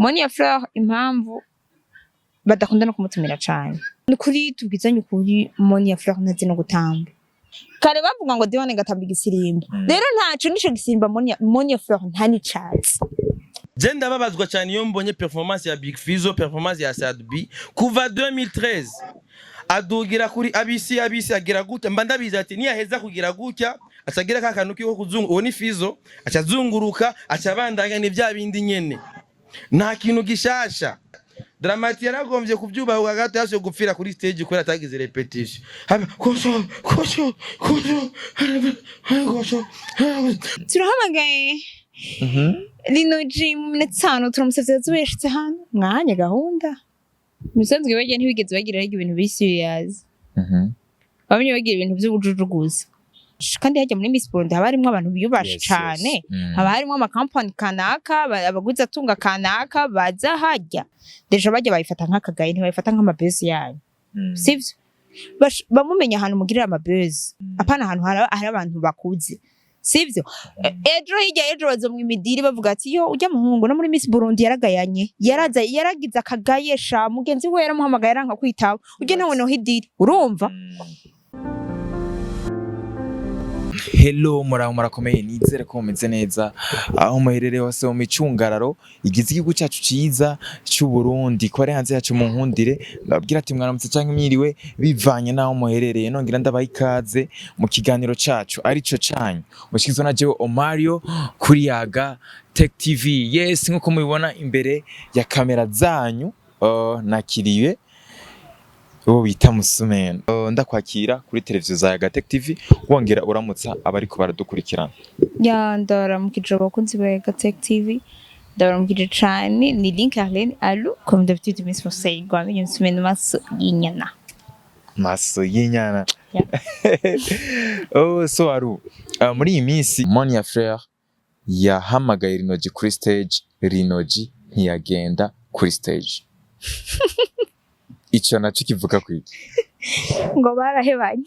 Monia Fleur, impamvu badakunda no kumutumira cane, ni ukuri, tubwizanye ukuri, Monia Fleur ntazi no gutamba. Kare bavuga ngo Dione gatamba igisirimba. Rero ntaco nico gisimba. Monia Fleur nta n'icatsi. Je ndababazwa cyane iyo mbonye performance ya Big Fizzo, performance ya Sad B kuva 2013, adugira kuri abisi abisi, agira gutya, mba ndabizi ati niyaheza kugira gutya acagira ka kantu kiko kuzungu. Uwo ni Fizzo, acazunguruka, acabandanya, ni bya bindi nyene, nta kintu gishasha. Dramati yaragombye kubyubahuka gato, yasuye gupfira kuri stage kubera atagize répétition. Habe kosho kosho kosho kosho. Turahamagaye Lino G mu minota 5, turamusavye azubeshitse hano mwanya gahunda. Musanzwe bagiye ntibigeze bagira ariko ibintu biri serious, bamenye bagira ibintu vy'ubujuju gusa. Kandi hajya muri Miss Burundi haba harimwo abantu biyubashe cane, haba harimwo amakampani kanaka, abaguzi atunga kanaka baza hajya. Déjà bajya bayifata nk'akagaye, ntibayifata nk'amabezi yanyu, sivyo? Bamumenya ahantu mugirira amabezi, apana ahantu hari abantu bakuze, sivyo? Ejo hirya ejo bazomwa imidiri, bavuga ati: "Yo, ujya muhungu no muri Miss Burundi yaragayanye, yaraza yaragize akagaye sha, mugenzi we yaramuhamagaye aranka kwitaba, ujya nawe no hidiri." Urumva? Hello, muraho, murakomeye? Nizere ko mumeze neza aho muherereye hose mu micungararo igize igihugu cyacu ciza cy'u Burundi. Ko ari hanze yacu, mu nkundire ndababwira ati mwaramutse canke mwiriwe, bivanye n'aho muherereye. Nongera ndabaha ikaze mu kiganiro cacu arico canyu mushikizwa na jewe Omario kuri Yaga Tech TV. Yes, nkuko mubibona imbere ya kamera zanyu, nakiriwe uwo bita Musumeno. Ndakwakira kuri televiziyo za Yaga Tech TV, wongera uramutsa abariko baradukurikirana. Ya, ndabaramukije abakunzi ba Yaga Tech TV, ndabaramukije cane. Ni Link Arlene Alu, comme d'habitude, Miss Marseille Gwamenye Nsumeno maso y'inyana. Maso y'inyana. Yeah. Oh, so Aru, muri iyi minsi Monia Fleur yahamagaye Rinogi kuri stage, Rinogi ntiyagenda kuri stage. Ico naco kivuga kwiki? Ngo barahebanye,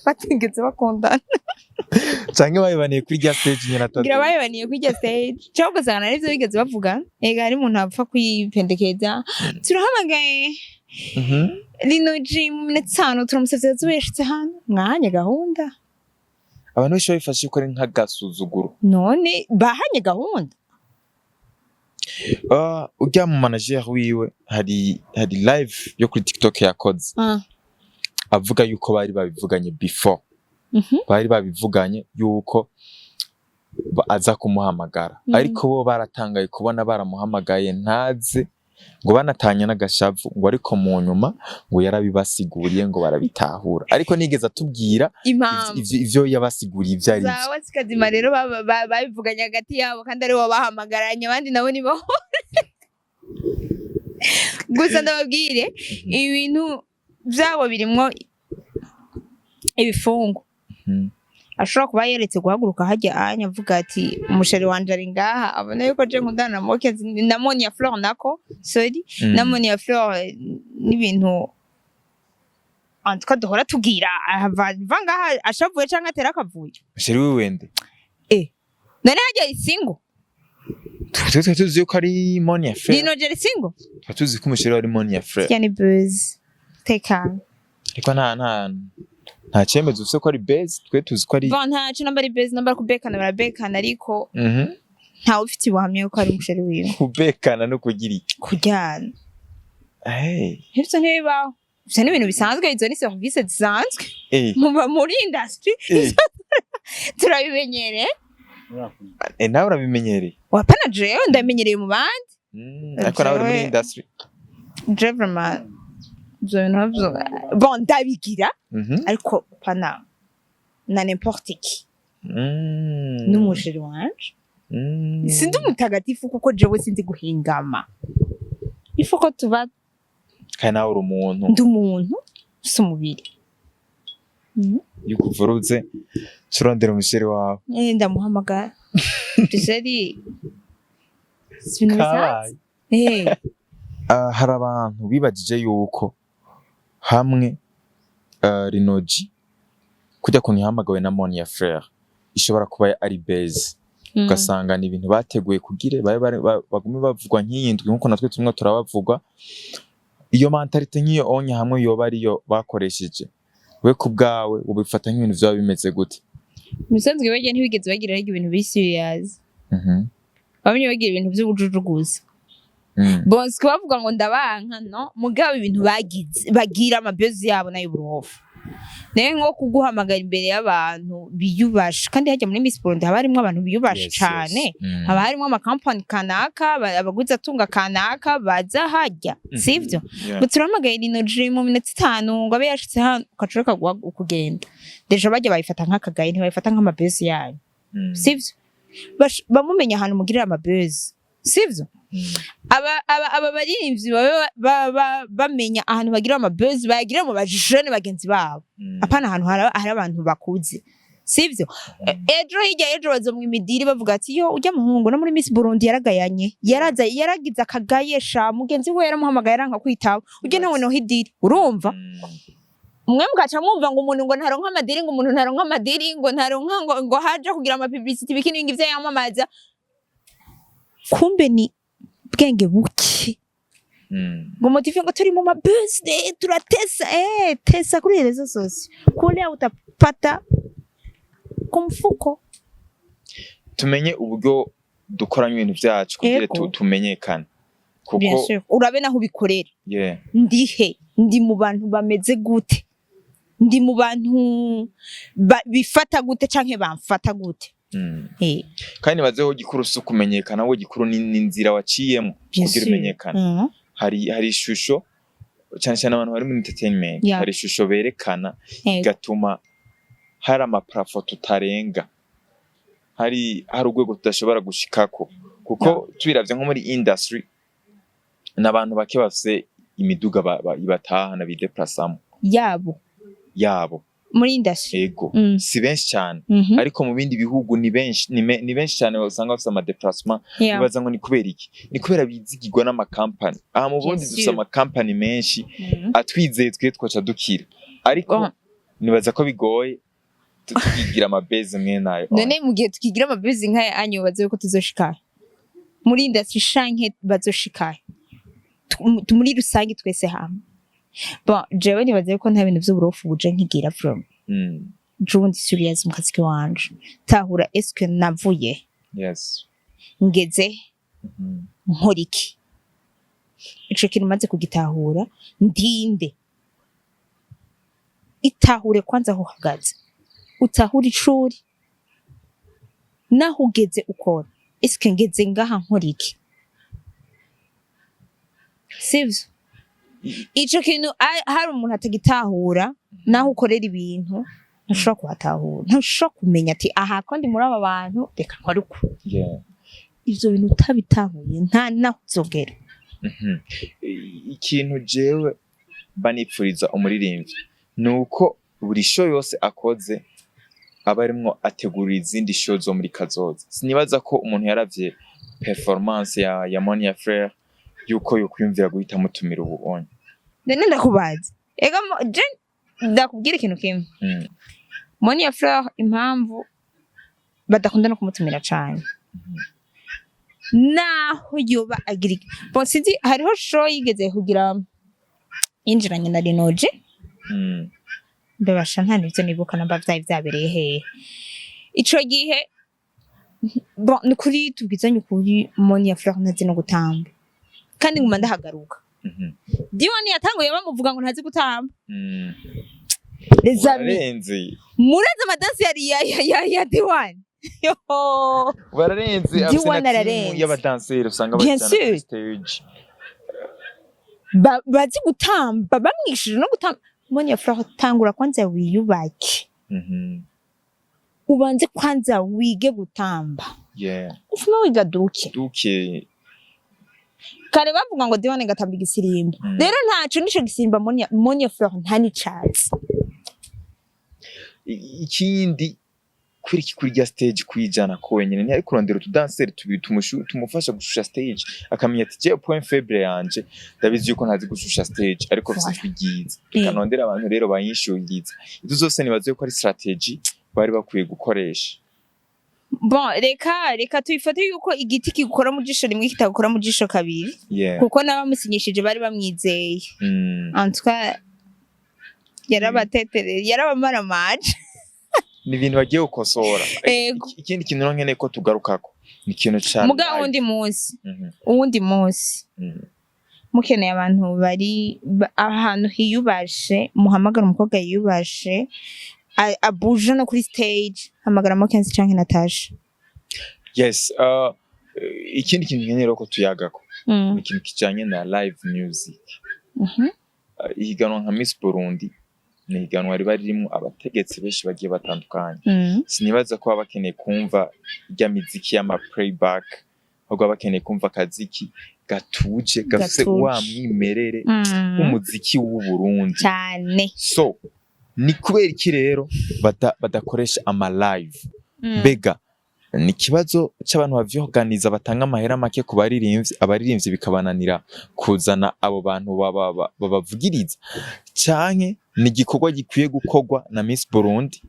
batigeze bakundana. Canke bayibaniye kuri rya stage nyene atatu? Ngira bahebaniye kuri iryo stage, cyangwa ugasanga narivyo bigeze bavuga. Ega hari umuntu apfa kwipendekeza. Turahamagaye Lino G mu minota 5, turamusavye azubeshitse hano mwanya gahunda. Abantu benshi babifashe ko ari nk'agasuzuguro. None bahanye gahunda. Urya mu manager wiwe hari live yo kuri TikTok yakoze, avuga yuko bari babivuganye before, bari babivuganye yuko aza kumuhamagara, ariko bo baratangaye kubona baramuhamagaye ntaze, ngo banatanye n'agashavu, ngo ariko mu nyuma ngo yarabibasiguriye, ngo barabitahura, ariko nigeze atubwira impamvu ivyo yabasiguriye ivyo ari vyo. Zawe zikazima. Rero babivuganye hagati yabo, kandi aribo bahamagaranye, abandi nabo nibo. Gusa ndababwire, ibintu byabo birimwo ibifungo. Ashobora kuba yeretse guhaguruka hajya anya avuga ati: "Umuchéri wanje ari ngaha, abona yuko je nkundana na Mokezi na Monia Fleur," nako sorry, na Monia Fleur, n'ibintu en tout cas duhora tugira ava ngaha ashavuye canke atera akavuyo. Chéri wiwende? None hajya ari single? Twe tuzi yuko ari Monia Fleur. Lino G ari single? Twe tuzi ko umuchéri we ari Monia Fleur. Yani buzz, tekana. Ariko nta cyemezo ufise ko ari base, twe tuzi ko ari Bon, ntaco, namba ari buzz, namba ari kubekana, barabekana, ariko ntawe ufite ubuhamya yuko ari umuchéri wiwe. Kubekana no kugira iki? Kuryana. Hey. Ivyo ntibibaho, ivyo ni ibintu bisanzwe, izo ni service zisanzwe muba muri industry. Turabimenyereye. Nawe urabimenyereye? Wapana, jewe ndamenyereye mu bandi. Ariko nawe uri muri Jewe- industry. Je vraiment ivyo bintu navyo, bon, ndabigira, ariko pana na n'importe qui n'umuchéri wanje. Sindi umutagatifu, kuko jewe sinzi guhingama, ifo ko tuba Kandi nawe uri umuntu. Ndi umuntu, si umubiri. Iyo ukuvuruze turondera umuchéri wawe. Ndamuhamagara duseri, si ibintu bisanzwe. Kabaye. Ah, hari abantu bibajije yuko hamwe Rinogi kujya kuntu yahamagawe na Monia Fleur ishobora kuba ari base. Ugasanga ni ibintu bateguye kugira babe bagume bavugwa nk'iyi ndwi, nkuko natwe tumwe turabavugwa. Iyo mentalité nk'iyo onye hamwe yoba ariyo bakoresheje, we ku bwawe ubifata nk'ibintu vyaba bimeze gute? Mu bisanzwe barya ntibigeze bagira ariko ibintu biri serious. Bamwe bagira ibintu by'ubujuju gusa. Bon, si bavuga ngo ndabanka, no mugabo ibintu bagize, bagira amabezi yabo nayo uburofa, nayo nko kuguhamagara imbere y'abantu biyubashe. Kandi hajya muri Miss Burundi haba harimwo abantu biyubashe cane. Haba harimwo amakampani kanaka, abaguzi atunga kanaka baza hajya, sivyo? Yeah. Ngo turahamagaye Lino G mu minota 5 ngo abe yashitse hano, ugaca ukugenda. Déjà bajya bayifata nk'akagaye, ntibayifata nk'amabezi yayo. Sivyo? Bamumenya ahantu mugirira amabezi, sivyo? Aba baririmbyi babe bamenya ahantu bagira amabezi, bayagira mu bajene bagenzi babo, apana ahantu hari abantu bakuze, sivyo? Ejo hirya ejo bazomwa imidiri, bavuga ati: "Yo, ujya muhungu no muri Miss Burundi yaragayanye, yaraza yaragize akagaye sha, mugenzi we yaramuhamagaye aranka kwitaba, ujya nawe no hidiri." Urumva? Mwe mukaca mwumva ngo umuntu ngo ntaronka amadiri, ngo umuntu ntaronka amadiri, ngo ntaronka, ngo haja kugira ama publicity, ibiki n'ibingi ivyo yamamaza. Kumbe ni bwenge buke. Ngo motive ngo turi mu ma birthday turatesa, tesa kuri réseaux sociaux kule utapata kumfuko. Tumenye uburyo dukoramo ibintu vyacu kugira tumenyekane kuko Bien sûr, urabe naho ubikorera. Ndihe? Ndi mu bantu bameze gute? Ndi mu bantu bifata gute canke bamfata gute? Kandi bazeho gikuru si ukumenyekana, ahubwo gikuru ni inzira waciyemo Bien kugira sûr. umenyekane. Hari ishusho, cyane cyane abantu bari muri entertainment, hari ishusho berekana igatuma hari ama plafond tutarenga, hari urwego tudashobora gushikako, kuko tubiravye nko muri industry n'abantu bake bafise imiduga ibatahana bideplasamo yabo yabo. Muri industry? Ego. Si benshi cyane, ariko mu bindi bihugu ni benshi, ni benshi cyane usanga bafise ama déplacement. Bibaza ngo ni kubera iki? Ni kubera bizigirwa n'amakampani. Aha mu Burundi dufise amakampani menshi atwizeye, twe twaca dukira, ariko nibaza ko bigoye tukigira amabeze mwe nayo. None mu gihe tukigira amabezi nk'aya anyu, baze ko tuzoshikara muri industry shanke bazoshikara muri rusange twese hamwe? Bon, jewe nibaze ko nta bintu vy'uburofu buje nkigira from jewe ndi serious mu kazi kiwanje. Tahura eske navuye, ngeze, nkora iki? Ico kintu maze kugitahura, ndinde itahure kwanza aho uhagaze, utahure icuri naho ugeze ukora. Eske ngeze ngaha nkora iki? Sivyo? Ico kintu hari umuntu atagitahura, naho ukorera ibintu ntushobora kuhatahura, ntushobora kumenya ati: "Aha ko ndi muri aba bantu, reka nkore uku." Ivyo bintu utabitahuye, nta naho uzogera. Ikintu jewe banipfuriza umuririmbyi ni uko buri show yose akoze aba arimwo ategura izindi show zo muri kazoza. Sinibaza ko umuntu yaravye performance ya Monia Frere yuko yokwiyumvira guhita amutumira ubu onye. None ndakubaza ega, je ndakubwira ikintu kimwe. Monia Fleur, impamvu badakunda no kumutumira cane, naho yoba agira iki, bon, sinzi, hariho show yigeze kugira yinjiranye na Linoje. Mbebasha nta nivyo nibuka namba vyari vyabereye hehe ico gihe. Bon, ni ukuri, tubwizanye ukuri, Monia Fleur ntazi no gutamba, kandi nguma ndahagaruka. Diwani yatanguye bamuvuga ngo ntazi gutamba. Les amis, Bararenze. murazi amadansi yari ya Diwani. Yo. Bararenze, afise Diwani na team ararenze. y'abadanseri usanga Bien bajyana kuri sûr. stage. Bazi gutamba, bamwishije no gutamba. Monia Fleur, tangura kwanza wiyubake, ubanze kwanza wige gutamba, ufume wiga duke. Duke. Kare bavuga ngo Diwani gatamba igisirimba. Rero ntaco nico gisimba Monia Fleur nta n'icatsi. Ikindi kuri iki, kuri rya stage kwijana ko wenyine ntiyari kurondera utudanseri tubiri tumufasha gushusha stage, akamenya ati: "Jewe point faible yanje ndabizi yuko ntazi gushusha stage, ariko mfise ijwi ryiza, reka nondere abantu rero bayinshuhiriza." Izo zose nibaze yuko ari strategy bari bakwiye gukoresha. Bon, reka tuyifate yuko igiti kigukora mu jisho rimwe kitagukora mu jisho kabiri, kuko n'abamusinyishije bari bamwizeye. En tout cas, yarabatetereye, yarabamaramaje. Ni ibintu bagiye gukosora. Ego. Ikindi kintu rero nkeneye ko tugarukako ni ikintu ca Muga live. uwundi munsi, uwundi munsi, mukeneye abantu bari ahantu hiyubashe, muhamagara umukobwa yiyubashe, abuje no kuri stage, hamagara Mokenzi canke Natasha. Yes, ikindi kintu nkeneye rero ko tuyagako ni ikintu kijanye na live music. Ihiganwa nka Miss Burundi ni ihiganwa riba ririmwo abategetsi benshi bagiye batandukanye. Sinibaza ko baba bakeneye kumva irya miziki y'ama playback, ahubwo baba bakeneye kumva akaziki gatuje, gafise Gatuje. wa mwimerere w'umuziki w'u Burundi. Cyane. So ni kubera iki rero badakoresha ama live? Mbega ni ikibazo c'abantu bavyorganiza batanga amahera make ku baririmbyi, abaririmbyi bikabananira kuzana abo bantu babavugiriza, canke ni igikorwa gikwiye gukorwa na Miss Burundi,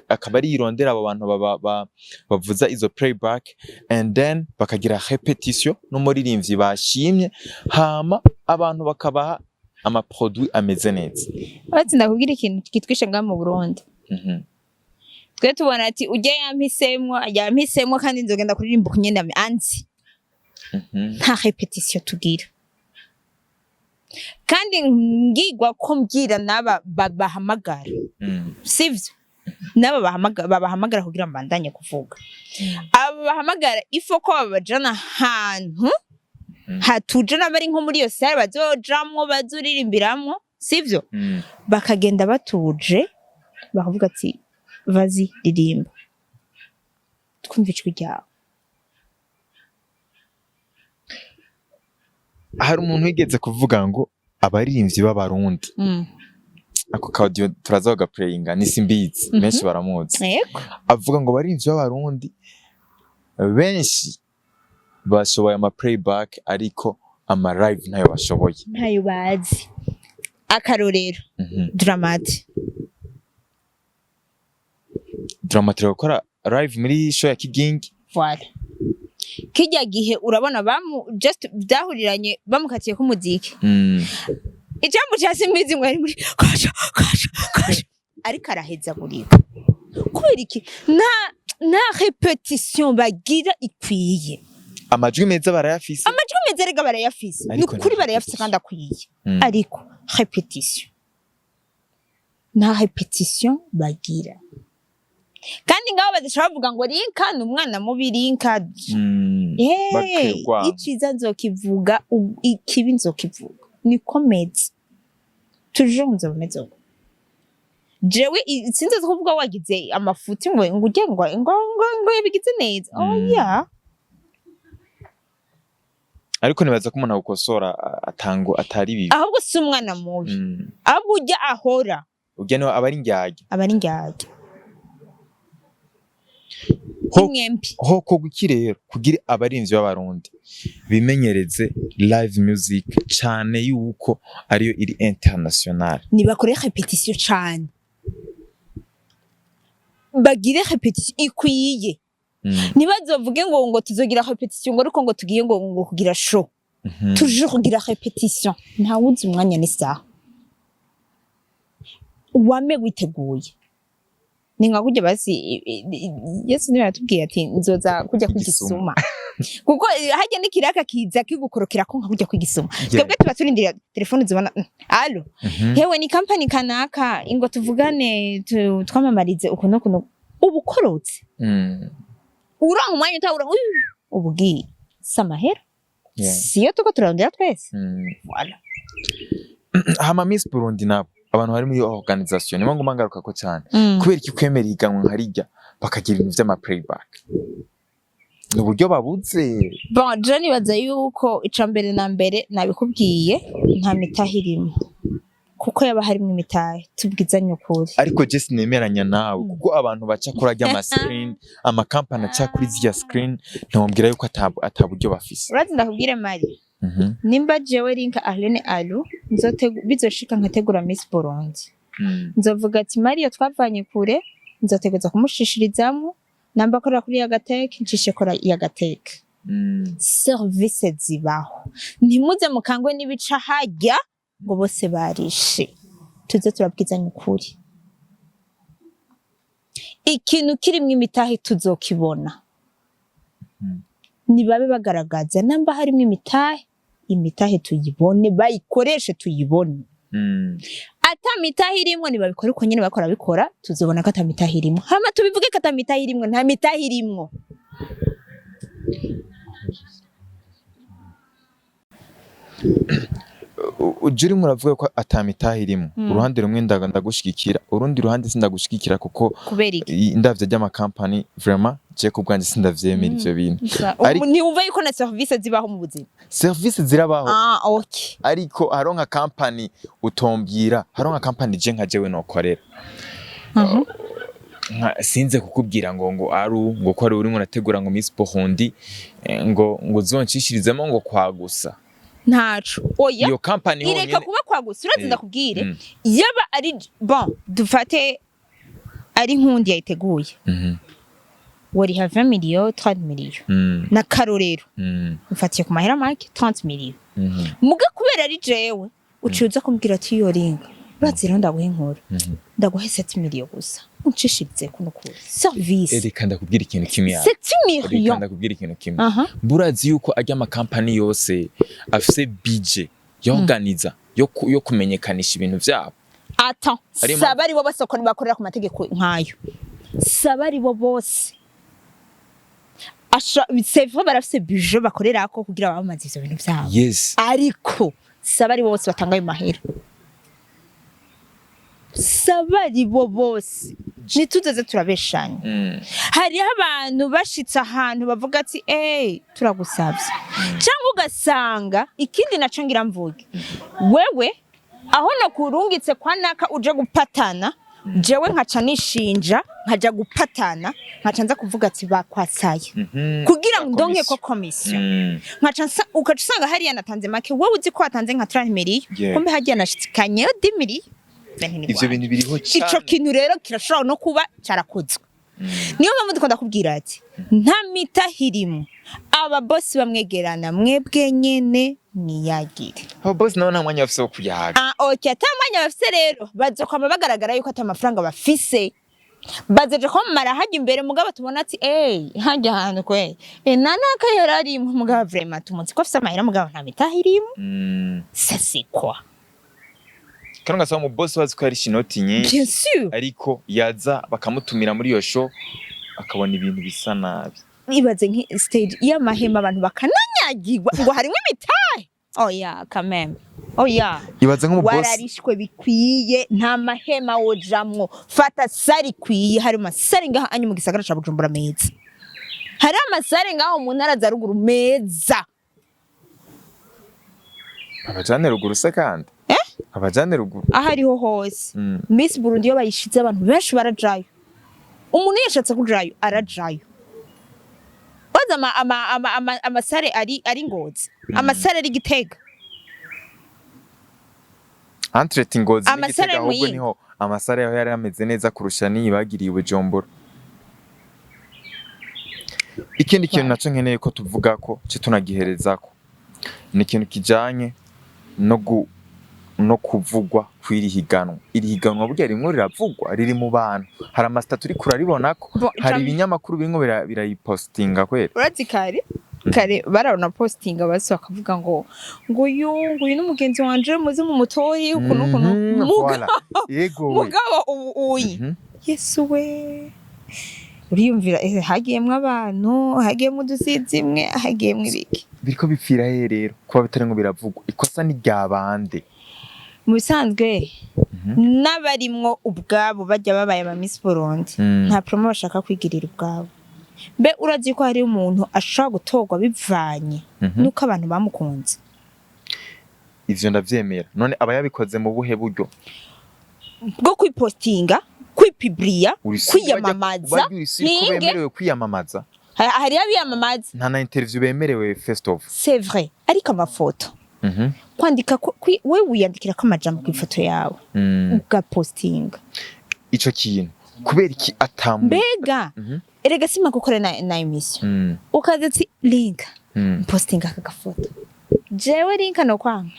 akaba ari irondera abo bantu bavuza izo playback, and then bakagira répétition n'umuririmbyi bashimye, hama abantu bakabaha ama produit ameze neza? Uretse ndakubwira ikintu kitwishe ngaha mu Burundi. Twe tubona ati ujya yampisemwo, yampisemwo, kandi nzogenda kuririmba uko nyene anzi. Nta répétition tugira, kandi ngigwa ko mbwira n'aba bahamagara, sivyo, n'aba bahamagara, babahamagara kugira ngo mbandanye kuvuga, aba bahamagara ifo ko babajana ahantu hatuje, n'abari nko muri iyo salle bazojamwo, bazoririmbiramwo, sivyo, bakagenda batuje, bakavuga ati: "Vas-y, ririmba twumva ijwi ryawe." Hari umuntu wigeze kuvuga ngo abaririmbyi b'Abarundi, ako ka audio turaza kugaplayinga, ni Simbizi, benshi baramuzi, avuga ngo abaririmbyi b'Abarundi benshi bashoboye ama playback, ariko ama live ntayo bashoboye. Ntayo bazi. Akarorero, Drama T. Drama T gukora live muri show ya Kigingi. Voilà, kijya gihe urabona bamu just byahuriranye bamukatiye k'umuziki. Ijambo cya Simbizi ngo yari muri kasha kasha kasha, ariko arahezagurika. Kubera iki? Nta répétition bagira ikwiye. Amajwi meza barayafise. Amajwi meza erega barayafise, ni Ariko ukuri nta barayafise répétition. kandi akwiye, ariko répétition, nta répétition bagira. Kandi ngaho badashobora bavuga ngo Rinka ni umwana mubi, Rinka. Hey, Bakegwa. Iciza nzokivuga, ikibi nzokivuga, niko meze toujours, nzoba meze uko. Jewe sinzi kuvuga wagize amafuti ngo ujye ngo yabigize neza. Oya. Ariko nibaza ko umuntu agukosora atango atari bibi. Ahubwo si umwana mubi, ahubwo ujya ahora Urya niwe aba ari indyarya. Aba ari indyarya. Mwembi. Ho kogwa iki rero kugira abarinzi b'Abarundi bimenyereze live music, cane yuko ariyo iri international? Nibakore répétition cane, bagire répétition ikwiye. Ntibazovuge ngo tuzogira répétition ngo ariko ngo tugiye ngo kugira show. Toujours kugira répétition, ntawuzi umwanya n'isaha, wame witeguye. Ni nka kurya basi Yesu niwe yatubwiye ati nzoza kujya Kwigisuma. kwigisuma, kuko harya n'ikiraka kiza kigukorokera ko nka kujya kwigisuma. Twebwe tuba turindira telefone zibona, allo, hewe, ni kampani kanaka, ingo tuvugane, twamamarize uku n'uku. Uba ukorotse, uronka umwanya utawura, uba ugiye si amahera, siyo tuko turarondera twese. Voilà. Hama Miss Burundi nabo, abantu bari muri organisation, nibo nguma ngarukako cyane. Kubera iki kwemera ihiganwa nka rijya bakagira ibintu vy'ama playback? Ni uburyo babuze? Bon, je nibaza yuko ica mbere na mbere nabikubwiye, nta mitahe irimo, kuko yaba harimwo imitahe, tubwizanye ukuri. Ariko je sinemeranya nawe, kuko abantu baca kuri arya ama screen, amakampani aca kuri zirya screen, ntiwambwira yuko ata buryo bafise. Urazi, ndakubwire Mari, nimba jewe Rinka Arlene Alu bizoshika nkategura Miss Burundi, nzovuga ati Mario twavanye kure, nzotegereza kumushishirizamwo. Namba akorera kuri Yagateke, ncishe kora Yagateke. Service zibaho, ntimuze mukangwe n'ibica hajya ngo bose barishe. Tuze turabwizanya ukuri, ikintu kirimwo imitahe tuzokibona. Nibabe bagaragaza namba harimwo imitahe, imitahe tuyibone, bayikoreshe tuyibone. Ata mitahe irimwo, nibabikora uko nyene bakora bikora, tuzobona ko ata mitahe irimwo, hama tubivuge ko ata mitahe irimwo. Nta mitahe irimwo. Uje urimo uravuga ko ata mitahe irimo. Uruhande rumwe ndagushigikira, urundi ruhande sindagushigikira kuko Kubera iki? Indavyo ry'amakampani, vraiment, je ku bwanjye sindavyemera ivyo bintu. Ntiwumva yuko na service zibaho mu buzima? Service zirabaho. Ah, okay. Ariko hariho nka kampani utombwira, hariho nka kampani je nka jewe nokorera, sinze kukubwira ngo aru ngo ko ari urimo urategura ngo Miss Burundi, ngo uzonshishirizemo ngo kwagusa. Ntaco, oya. Iyo kampani Ireka honyene kuba kwagusa, urazi. Ndakubwire, yaba ari bon, dufate ari nkundi yayiteguye, wariha 20 millions, 30 millions, n'akarorero, mfatiye ku mahera make, 30 millions. Muga kubera ari jewe, uciye uza kumbwira ati: "Yoringa, urazi rero, ndaguha inkuru, ndaguha 7 millions gusa uncishirize kuno kuri service." Reka ndakubwira ikintu kimwe yawe. 7 Reka millions. ndakubwira ikintu kimwe. Burazi yuko arya amakampani yose afise budget yoganiza yo kumenyekanisha ibintu vyabo. Attends. Saba ari bo bose bakorera ku mategeko nkayo, saba ari bo bose. Asha, c'est vrai, barafise budget bakorerako kugira bamamaze ivyo bintu vyabo. Ariko saba ari bo bose batanga ayo mahera, saba ari bo bose, ntituzoze turabeshanya. Hariho abantu bashitse ahantu bavuga ati: "Ey, turagusavye." Cyangwa ugasanga ikindi naco ngira mvuge, wewe aho nakurungitse kwa naka uje gupatana, jewe nkaca nishinja, nkaja gupatana, nkaca nza kuvuga ati bakwasaye kugira ngo ndonke ko commission. Nkaca ukaca usanga hariya natanze make, wowe uzi ko watanze nka 30 millions, kumbe hagiye nashikanyeyo 10 millions. Ivyo bintu biriho Ico cane. kintu rero kirashobora no kuba carakozwe. Niyo mpamvu dukunda kubwira ati nta mitahirimo, aba bosi bamwegerana, mwebwe nyene mwiyagire. Abo boss nabo nta mwanya bafise wo kuyaga. Ah, okay, ata mwanya bafise rero, bazokwama bagaragara yuko ata mafaranga bafise, bazoja kwamamara hajya imbere, mugabo tubona ati: "Ey, hajya ahantu kwe nanaka yararimwe, mugabo vraiment tumuzi ko afise amahera, mugabo nta mitahe irimo." Ça c'est quoi? Kandi ugasanga umu boss wazi ko yarishe inoti nyinshi, Bien sûr. ariko yaza bakamutumira muri iyo show akabona ibintu bisa nabi. Ibaze nki stage y'amahema, abantu bakananyagirwa, ngo harimwo imitahe. Oya, quand même, oya. Ibaze nk'umu boss Wararishwe bikwiye, nta mahema wojamwo. Fata salle ikwiye, hari ama salle ngaho anyu mu gisagara ca Bujumbura meza, hari ama salle ngaho mu ntara za ruguru meza. Abajane ruguru se kandi? Eh? Abajane ruguru. Aho ariho hose. Miss Burundi iyo bayishize, abantu benshi barajayo. Umuntu yashatse kujayo arajayo. Waza ama salle ari Ngozi, ama salle ari Gitega. Entre Ngozi Ama salle n'Igitega ahubwo Muyinga. niho ama salle yaho yari ameze neza kurusha n'iyi bagiriye i Bujumbura. Ikindi kintu naco nkeneye ko tuvuga ko ce tunagiherezako ni ikintu kijanye no kuvugwa kw'iri higanwa. Iri higanwa burya rimwo riravugwa, riri mu bantu, hari ama statuts uriko uraribonako, hari ibinyamakuru birimwo birayipostinga kwera. Urazi kare kare barabona postinga basi bakavuga ngo uyu, ngo uyu n'umugenzi wanje, muze mu mutoyi ukuntu ukuntu. Voilà. Yego we. Mugabo ubu uyi, Yesu we, uriyumvira hagiyemwo abantu, hagiyemwo udusizi imwe, hagiyemwo ibiki. Biriko bipfira he rero kuba bitarimwo biravugwa? Ikosa ni rya bande? Mu bisanzwe, n'abarimwo ubwabo bajya babaye aba Miss Burundi, nta promo bashaka kwigirira ubwabo. Mbe urazi ko hari umuntu ashobora gutorwa bivanye nuko abantu bamukunze? Ivyo ndavyemera. None aba yabikoze mu buhe buryo? Bwo kwipostinga, kwipibiriya, kwiyamamaza. Barya urisi ko Ntinge. bemerewe kwiyamamaza? Hariyo abiyamamaza. Nta na interview bemerewe, first of. C'est vrai, ariko amafoto, kwandika we wiyandikira ko amajambo ku ifoto yawe, ugapostinga. Ico kintu Kubera iki atamu Mbega erega sima gukora na émission, ukaza ati: "Linka, postinga aka gafoto." Jewe Linka no kwanga?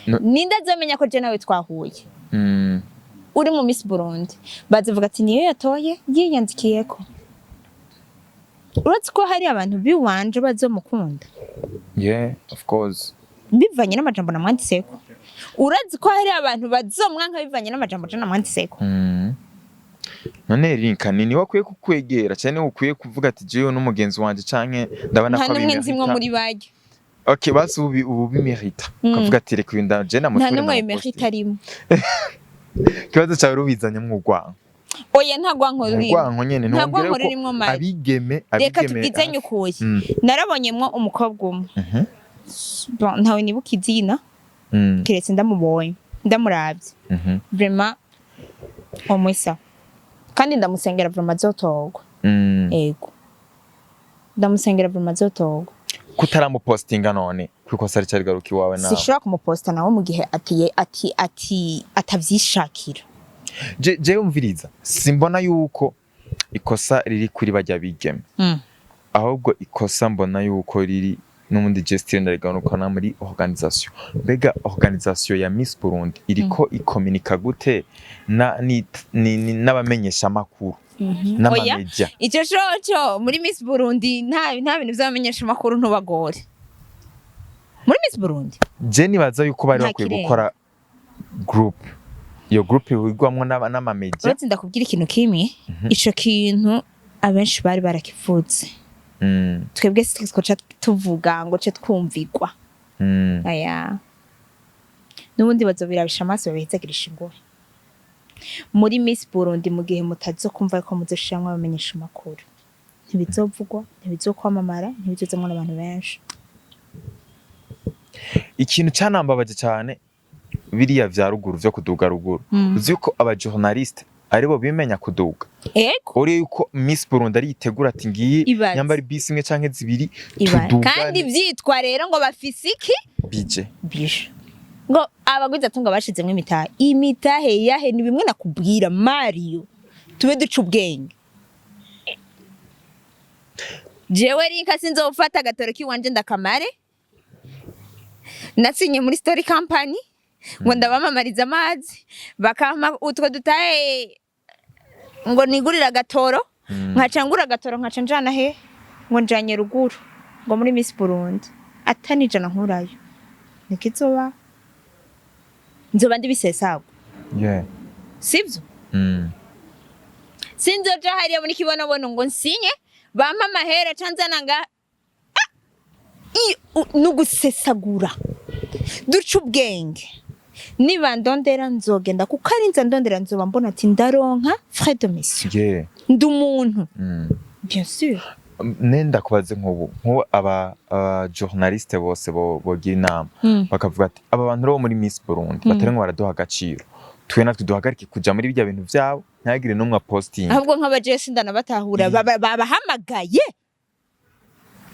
No. Ninde azomenya ko je nawe twahuye? Uri mu Miss Burundi, bazavuga ati: "Niyo yatoye yiyandikiyeko." Uretse ko hari abantu biwanje bazomukunda Yeah, of course. bivanye n'amajambo namwanditseko. Urazi ko hari abantu bazomwanka bivanye n'amajambo je namwanditseko. None Linka ni niwe akwiye kukwegera cyane, ukwiye kuvuga ati: "Jewe n'umugenzi wanje", canke ndabona Nta ko n'umwe nzimwo abimerita. muri barya. Okay, basi ubu bimerita, ukavuga ati: "Reka uyu je Nta namuture." n'umwe bimerita arimo. Ikibazo cyawe rubizanye mu rwanko. Oya, nta rwanko rurimo. Urwanko nyene. Nta Ntumbwire rwanko ko rurimwo, Mari. abigeme Reka abigeme tubwizanye ukuri. Narabonyemwo umukobwa umwe. Bon, ntawe nibuka izina, keretse ndamubonye, ndamuravye. Vraiment omwisa, kandi ndamusengera vraiment azotorwa. Ego, ndamusengera vraiment azotorwa. Kutaramupostinga none kwikosa ricyari garuka iwawe nawe? Sinshobora kumuposta nawe mu gihe ati atavyishakira. Je umviriza, simbona yuko ikosa riri kuri bajya bigeme, ahubwo ikosa mbona yuko riri n'ubundi gesture ndariganukana muri organisation. Mbega organisation ya Miss Burundi iriko ikominika gute na ni, ni, ni, n'abamenyesha makuru Oya. n'amamedia? Ico coco muri Miss Burundi nta bintu vy'abamenyesha makuru, ntubagore muri Miss Burundi. Je nibaza yuko bari Nta bakwiye kirenga. gukora group, iyo group wigwamwo n'amamedia. Uretse ndakubwira ikintu kimwe, ico kintu abenshi bari barakivutse. Twebwe sitwoca tuvuga ngo ce twumvigwa. Aya n'ubundi bazobirabisha amaso, babihezagirisha ingohe muri Miss Burundi. Mu gihe mutazokumva ko muzoshiramwo abamenyesha amakuru, ntibizovugwa, ntibizokwamamara, ntibizozamwo n'abantu benshi. Ikintu canambabaje cyane, biriya vya ruguru vyo kuduga ruguru, uzi yuko aba journaliste aribo bimenya kuduga? Ego. Uri yuko Miss Burundi ariyitegura ati: "Ngiyi Ibaze. nyambara bisi imwe canke zibiri Ibaze. tudugane." Kandi vyitwa rero ngo bafise iki? Bije. Bije ngo abagwizatunga bashizemwo imitahe. Imitahe yahe? Ni bimwe nakubwira, Mario, tube duca ubwenge. Jewe Rinka sinzofata agatoro kiwanje ndakamare nasinye muri Story Company ngo ndabamamariza amazi, bakampa utwo dutahe ngo nigurire agatoro, nkaca ngura agatoro, nkaca njana he ngo njanye ruguru ngo muri Miss Burundi, atani ijana nkurayo. Nikizoba nzoba ndi bisesago. Sivyo? Sinzoja hariya muri kibonobono ngo nsinye, bampa amahera canzana nga nugusesagura. Duca ubwenge. Niba ndondera nzogenda, kuko ari nza ndondera nzoba mbona ati ndaronka frais de mission. Ndi umuntu. Bien sûr. Nenda kubaze, nk'ubu aba journaliste bose bogira inama, bakavuga ati: "Aba bantu bo muri Miss Burundi batarimwo baraduha agaciro, twe natwe duhagarike kuja muri bijya bintu vyabo, ntihagire n'umwe apostinga." Ahubwo nk'abajesi ndanabatahura.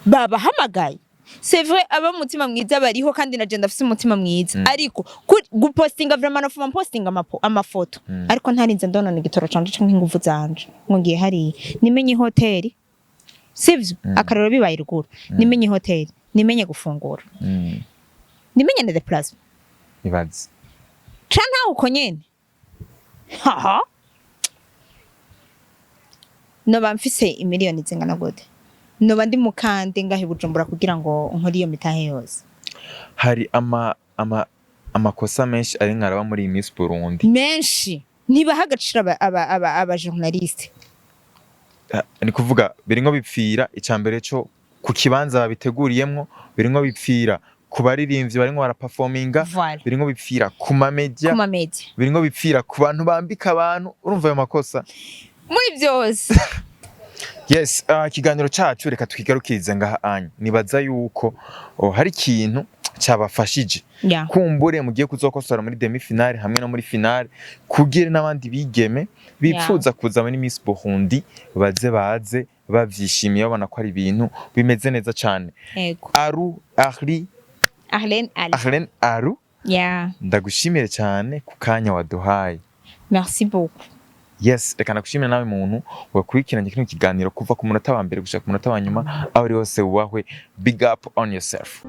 Babahamagaye. C'est vrai, aba umutima mwiza bariho, kandi na je ndafise umutima mwiza, ariko gupostinga vraiment nofuma mpostinga amafoto, ariko ntarinze ndonona igitoro canje canke inguvu zanje ngo ngiye hariya nimenye hoteli, sivyo? Akarero bibaye ruguru, nimenye hoteli, nimenye gufungura, nimenye na déplacement. Ibaze. Ca ntawe uko nyene haha noba mfise imiliyoni zingana gute? Noba ndi mukande ngahe Bujumbura kugira ngo nkore iyo mitahe yose? Hari ama ama amakosa menshi ari nkaraba muri iyi Miss Burundi. Menshi. Ntibaha agaciro aba journaliste. Ah, ni kuvuga birimwo bipfira icambere co ku kibanza babiteguriyemwo, birimwo bipfira ku baririmbyi barimwo baraperforminga, Voilà. birimwo bipfira ku mamedia, Ku mamedia. birimwo bipfira ku bantu bambika abantu. Urumva ayo makosa? Muri byose. Yes, ikiganiro cacu reka tukigarukirize ngaha anya. Nibaza yuko hari ikintu cyabafashije, kumbure mugiye kuzokosora muri demi finale hamwe no muri finale, kugira n'abandi bigeme bipfuza kuza muri Miss Burundi baze bavyishimiye, babona ko ari ibintu bimeze neza cane. Ego. Aru Ahli. Arlene Ali. Arlene Aru. Ndagushimire cyane ku kanya waduhaye. Merci beaucoup. Yes, reka nagushimire nawe muntu wakurikiranye kino kiganiro kuva ku munota wa mbere gushika ku munota wa nyuma. Aho uri hose wubahwe, big up on yourself.